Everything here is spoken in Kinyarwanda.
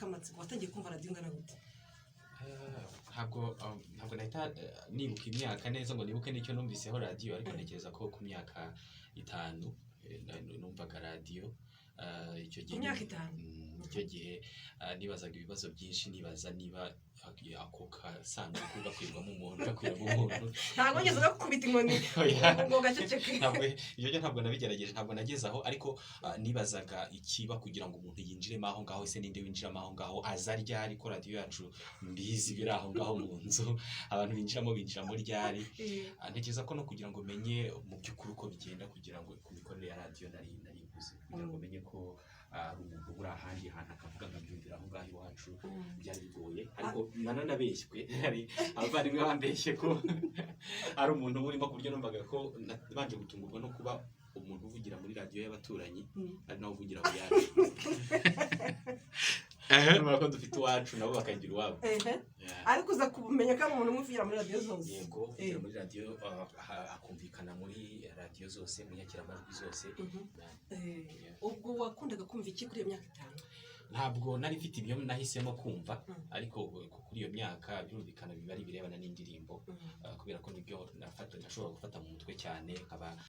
K'amatsiko, watangiye kumva radiyo ungana gute? Ntabwo nahita nibuka imyaka neza ngo nibuke n'icyo numviseho radiyo, ariko ntekereza ko ku myaka 5 numvaga radiyo. Icyo gihe Ku myaka 5? Icyo gihe nibazaga ibibazo byinshi, nibaza niba ako kasanduku gakwirwamo umuntu, gakwiramo umuntu. Ntabwo wigeze ugakubita inkoni Oya. ngo gaceceke? Ntabwo ibyo byo ntabwo nabigerageje, ntabwo nageze aho, ariko nibazaga ikiba kugira ngo umuntu yinjiremo aho ngaho. Ese ninde winjiramo aho ngaho? Aza ryari, ko radiyo yacu mbizi biri aho ngaho mu nzu? Abantu binjiramo binjiramo ryari? Ntekereza ko no kugira ngo menye mu by'ukuri uko bigenda, kugira ngo ku mikorere ya radiyo nari nkuze kugira ngo menye ko ari umuntu uri ahandi hantu akavuga nkabyumvira aho ngaho iwacu, byari bigoye. Ariko nananabeshywe, hari abavandimwe bambeshye ko ari umuntu urimo, ku buryo numvaga ko nabanje gutungurwa no kuba umuntu uvugira muri radiyo y'abaturanyi ari nawe uvugira mu yacu. Numva ko dufite iwacu, nabo bakagira iwabo. Yeah. Ariko uza kumenya ko ari umuntu umwe uvugira muri radiyo zose? Yego, uvugira muri radiyo, hakumvikana muri radiyo zose, mu nyakiramajwi zose. Ubwo wakundaga kumva iki kuri iyo myaka 5? Ntabwo nari mfite ibyo nahisemo kumva, ariko kuri iyo myaka birumvikana biba ari ibirebana n'indirimbo, kubera ko nibyo nashobora gufata mu mutwe cyane nkaba